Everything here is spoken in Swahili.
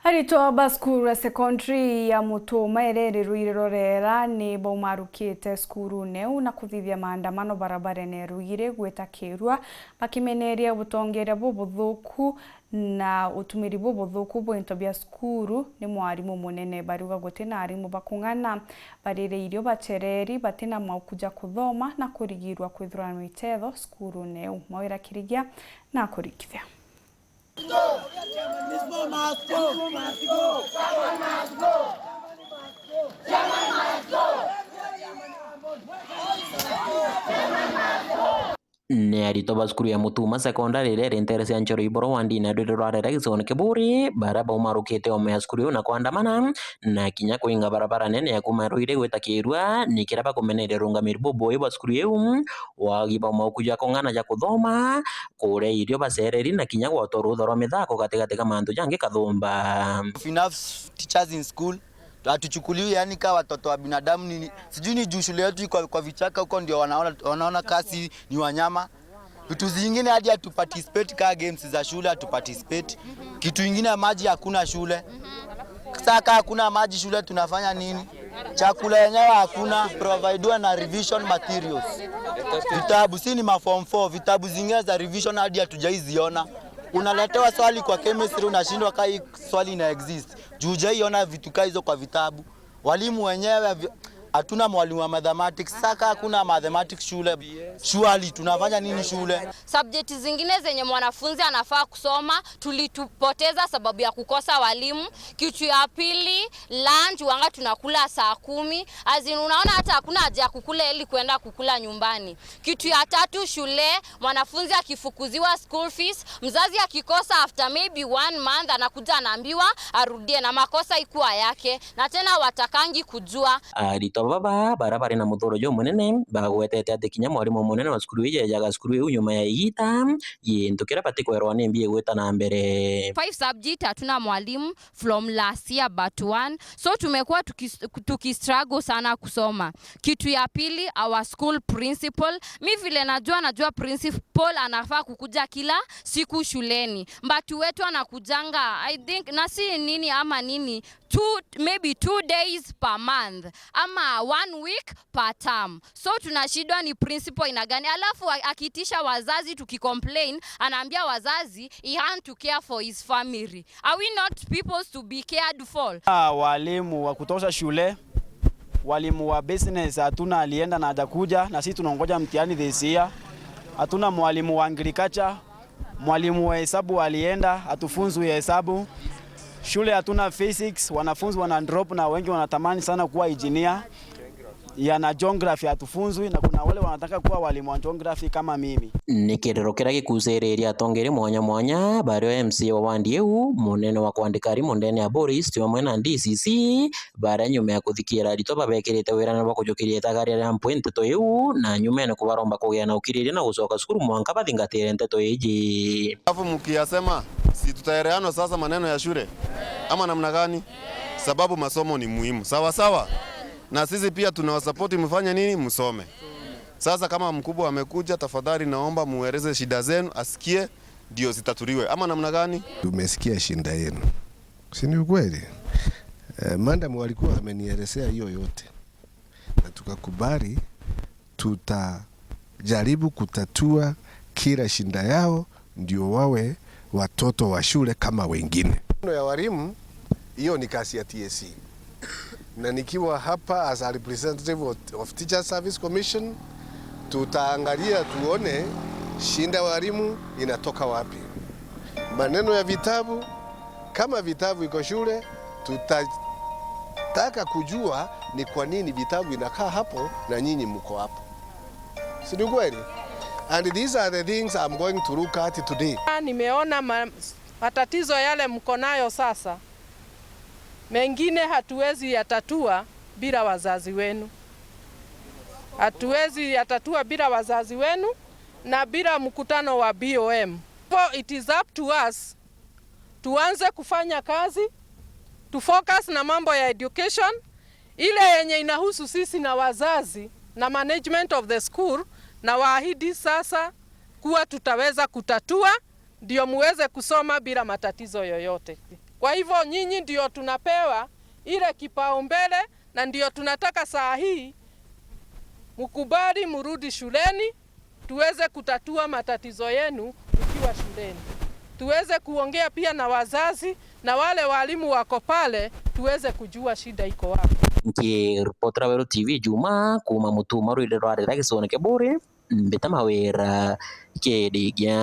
Arutwo ba cukuru ya secondary ya Mutuma ĩrĩa ĩrĩ Ruiri Rorera nĩ baumarũkĩte cukuru neu na kuthithia maandamano barabara-inĩ Ruiri gwita Kirua bakimeneria butongeria bubuthuku na utumiri bubuthuku bwa into bia cukuru ni mwarimu munene. Bariuga gutina arimu bakung'ana barire irio bachereri batina maukuja kuthoma na kurigirwa kwithirwa na mitetho cukuru neu. Mawira kirigia na kurikithia. Principal must go. Must go. Must go. Must go. Nĩ arutwo ba cukuru ya Mutuma Secondary ĩrĩa ĩrĩ ntere cia Njoro Iboro Wandini rwĩrĩ rwarera gĩcigo-inĩ Kiburi baria baumarũkĩte ome ya cukuru ĩyo na kuandamana na kinya kuinga barabara nene ya kuma Ruiri gwita Kirua ni kiria bakumeneria urungamiri bubui bwa cukuru iu wagi baumau ja kung'ana ja kuthoma kuria irio bacereri na kinya gwotwo rutha rwa mithako gatigati ka mantu jangi kathumba. Enough teachers in school hatuchukuliwi, yani kama watoto wa binadamu nini, sijui ni juu shule yetu kwa vichaka huko ndio wanaona kasi ni wanyama. Vitu zingine hadi hatu participate ka games za shule hatu participate. Kitu ingine maji hakuna shule. Sasa hakuna maji shule tunafanya nini? Chakula yenyewe hakuna, providewa na revision materials. Vitabu si ni ma form 4, vitabu zingine za revision hadi hatujaiziona. Unaletewa swali kwa chemistry unashindwa kai swali ina exist. Juu hujaiona vitu kai hizo kwa vitabu. Walimu wenyewe hatuna mwalimu wa mathematics. Sasa hakuna mathematics shule. Surely tunafanya nini shule? Subject zingine zenye mwanafunzi anafaa kusoma tulitupoteza sababu ya kukosa walimu. Kitu ya pili, lunch wanga tunakula saa 10. As in unaona hata hakuna haja ya kukula ili kwenda kukula nyumbani. Kitu ya tatu, shule mwanafunzi akifukuziwa school fees, mzazi akikosa after maybe 1 month anakuja anaambiwa arudie na makosa ikuwa yake, na tena watakangi kujua. Arutwo baba baria bari na muthuro jo munene bagwetete ati kinya mwarimu munene wa cukuru ijejaga cukuru iu nyuma ya igita gintu kiria bati kwerwa ni mbia igwita na mbere. 5 subject hatuna mwalimu from last year but 1, so tumekuwa tukistruggle sana kusoma. Kitu ya pili, our school principal, mi vile najua principal anafaa kukuja kila siku shuleni, but wetu anakujanga I think na si nini ama nini maybe 2 days per month ama 1 week per term. So tunashindwa ni principal ina gani. Alafu akiitisha wazazi tukicomplain, anaambia wazazi he had to care for his family. Are we not people to be cared for? Walimu wa kutosha shule, walimu wa business hatuna, alienda na hajakuja, na sisi tunangoja mtihani this year. Hatuna mwalimu wa agriculture, mwalimu wa hesabu alienda, hatufunzwi hesabu. Shule hatuna physics, wanafunzi wana drop na wengi wanatamani sana kuwa engineer. Ya na geography hatufunzwi, na kuna wale wanataka kuwa walimu wa geography kama mimi. Ni kiriro kiria gikuciriria atongeri mwanya mwanya bario MC wa wandi iu munene wa kwandika arimu ndene ya Boris tiwa na DCC baria nyuma ya kuthikira arutwo babekirite wirane wa kujukiria itagaria ria mpwi nteto iu na nyuma ni kubaromba kugia na ukiriria na gucoka cukuru mwanka bathingatire nteto iji. Alafu mkiyasema si tutaelewana sasa maneno ya shule ama namna gani? Sababu masomo ni muhimu, sawa sawa. Na sisi pia tunawasupport mfanye nini, msome. Sasa kama mkubwa amekuja, tafadhali naomba mueleze shida zenu, asikie ndio zitatuliwe ama namna gani? Tumesikia shinda yenu, si ni ukweli? Madam walikuwa amenielezea hiyo yote na tukakubali tutajaribu kutatua kila shinda yao ndio wawe watoto wa shule kama wengine. Ya walimu hiyo ni kazi ya TSC. Na nikiwa hapa as a representative of Teacher Service Commission, tutaangalia tuone shinda walimu inatoka wapi. Maneno ya vitabu, kama vitabu iko shule, tutataka kujua ni kwa nini vitabu inakaa hapo na nyinyi mko hapo. Si ni kweli? And these are the things I'm going to look at today. Nimeona matatizo yale mko nayo sasa. Mengine hatuwezi yatatua bila wazazi wenu. Hatuwezi yatatua bila wazazi wenu na bila mkutano wa BOM. So it is up to us tuanze kufanya kazi, tu focus na mambo ya education ile yenye inahusu sisi na wazazi na management of the school, na waahidi sasa kuwa tutaweza kutatua ndio muweze kusoma bila matatizo yoyote. Kwa hivyo nyinyi ndio tunapewa ile kipaumbele, na ndio tunataka saa hii mkubali murudi shuleni, tuweze kutatua matatizo yenu ukiwa shuleni, tuweze kuongea pia na wazazi na wale walimu wako pale, tuweze kujua shida iko wapi. Nkiripotera Weru TV Juma kuma Mutuma rwire rwarira gĩcigo kĩa Buri mbita mawĩra kĩndĩgia.